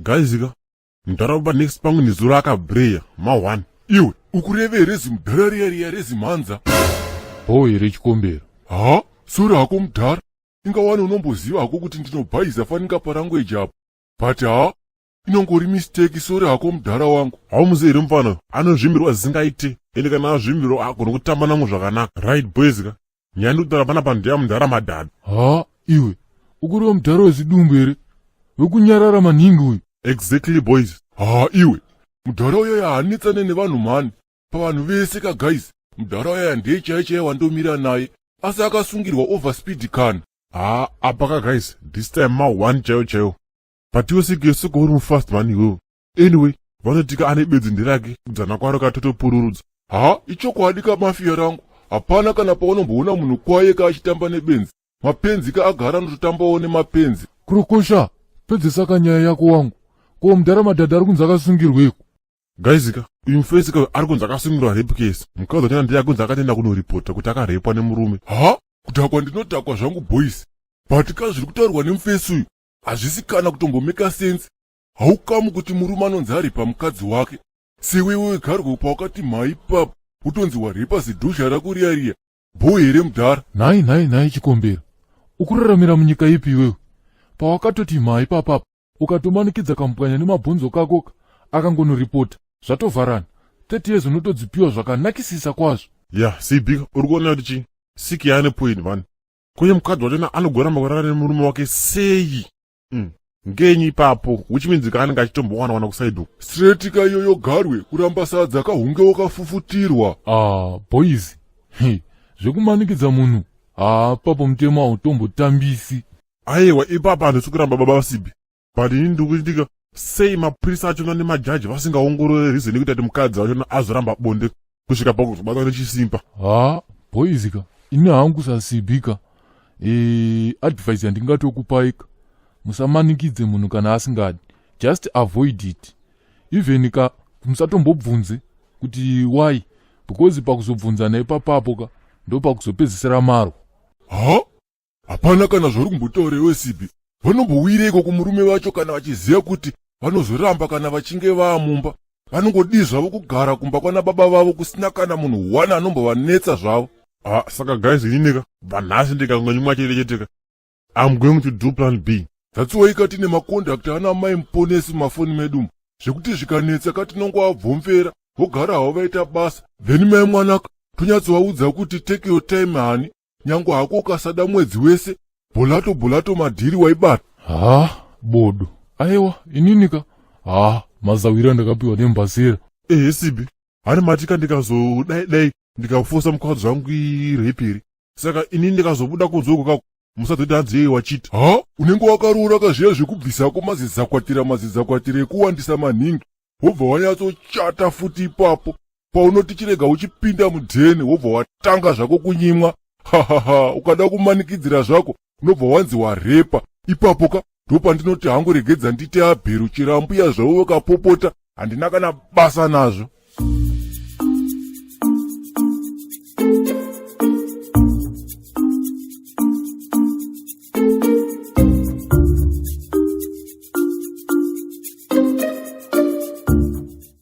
Guys ka, mudhara pa next pangu nezuro akabreya ma 1. Iwe ukureve here zimudhara riya riya rezimhanza? Bho here chikombero? Ha, sorry hako mudhara. Inga wani unomboziva hako kuti ndinobhaiza fanika palanguage apo. But ha, inongori mistake, sorry hako mudhara wangu. Haumuzivi here mufana? Anozvimbirwa zvisingaite. Ende kana azvimbirwa agona kutamba namwe zvakanaka. Right boys ka. Nyaya ndikutaura panapa ndeya mudhara Madhadha. Ha, iwe ukureva mudhara wezidumbu here? Wekunyarara maningi uyu. Exactly boys. Ha, iwe mudhara uyoyo haanetsane nevanhu mhani. Pavanhu vese ka guys, mudhara uyoyo ndiye chaiye chaiye wandomira naye. Asi akasungirwa overspeed kana. Ha, apa ka guys, this time ma 1 chaiyo chaiyo. But iwe sike sike uri mufast man iwewe. Anyway, vanotika ane bedzi nderake kudzana kwaro katotopururudza. Ha, ichokwadi kamafia rangu. Hapana kana paunomboona munhu kwaye ka achitamba nebenzi. Mapenzi ka agara anototambawo nemapenzi. Kurokosha, pedzesa kanyaya yako wangu. Ko mudhara Madhadha ari kunzi akasungirweiko? Guys ka, uyu mufesi ka ari kunzi akasungirwa rape case. Mukadzi wachona ndiye akunzi akatenda kunoripota kuti akarepwa nemurume. Ha, kudhakwa ndinodhakwa zvangu boys. But ka zviri kutaurwa nemufesi uyu hazvisi kana kutombomeka sense. Haukamu kuti murume anonzi arepa mukadzi wake. Sewewe garwe pawakati mhai papo utonzi warepa zidhosha rako riya riya. Bho here mudhara? Nhai nhai nhai chikombero. Ukuraramira munyika ipi iwewe? Pawakatoti mhai papapa ukatomanikidza kamupwanya nemabhonzo kakoka akangonoripota zvatovharana 30 years unotodzipiwa zvakanakisisa kwazvo. Ya, CB uri kuona kuti chi siki yaane point man. Kuye mukadzi wachona anogoramba kurara nemurume wake sei? Ngenyi ipapo, which means ka anenge achitombowana wana kuside uko. Straight ka iyoyo garwe kuramba sadza kahunge wakafufutirwa. Ah, boys. Hey, zvekumanikidza munhu. Ah, papo mutemo hautombotambisi. Aiwa ipapa handisi kuramba baba vaSibi. But ini ndikuitika sei mapurisa achona nemajaji vasingaongorore reason yekuti ati mukadzi wachona azoramba bonde kusvika pakuzobatwa nechisimba. Ha, boys ka. Ini hangu saSibi ka. Advice yandingatokupai ka. Musamanikidze munhu kana asingadi. Just avoid it. Even ka musatombobvunze kuti why, because pakuzobvunzana ipapapo ka ndopakuzopedzisira marwa. Ha, hapana kana zvauri kumbotaura iwe Sibi. Vanombowireko kumurume vacho kana vachiziva kuti vanozoramba kana vachinge vaamumba. Vanongodii zvavo kugara kumba kwana baba vavo kusina kana munhu one anombovanetsa zvavo. Ah, saka guys ininika vanhasi ndikangonyimwa chete chete ka. I'm going to do plan B. That's why ka tine macontact ana mai muponesi mumafoni medu zvekuti zvikanetsa ka tinongoabvomvera vogara havo vaita basa. Then mai mwanaka tonyatsovaudza kuti take your time hani, nyange hako ukasada mwedzi wese bholato bholato madhiri waibata. Ha, bodo. Aiwa, inini ka. Ha, mazawira ndakapiwa nembasera. Ehe Sibi, hani matika ndikazodai dai ndikafosa mukadzi wangu irape here? Saka inini ndikazobuda kunze uko kako musazoti hanzi yei wachita. Ha, unenge wakaroora kazviya zvekubvisako mazizakwatira mazizakwatira ekuwandisa maningi. Wobva wanyatsochata futi ipapo. Paunoti chirega uchipinda mudheni wobva watanga zvako kunyimwa. Hahaha, ukada kumanikidzira zvako unobva wanzi warepa. Ipapo ka ndopandinoti hangu regedza ndite abheru chirambuya zvavo vakapopota handina kana basa nazvo.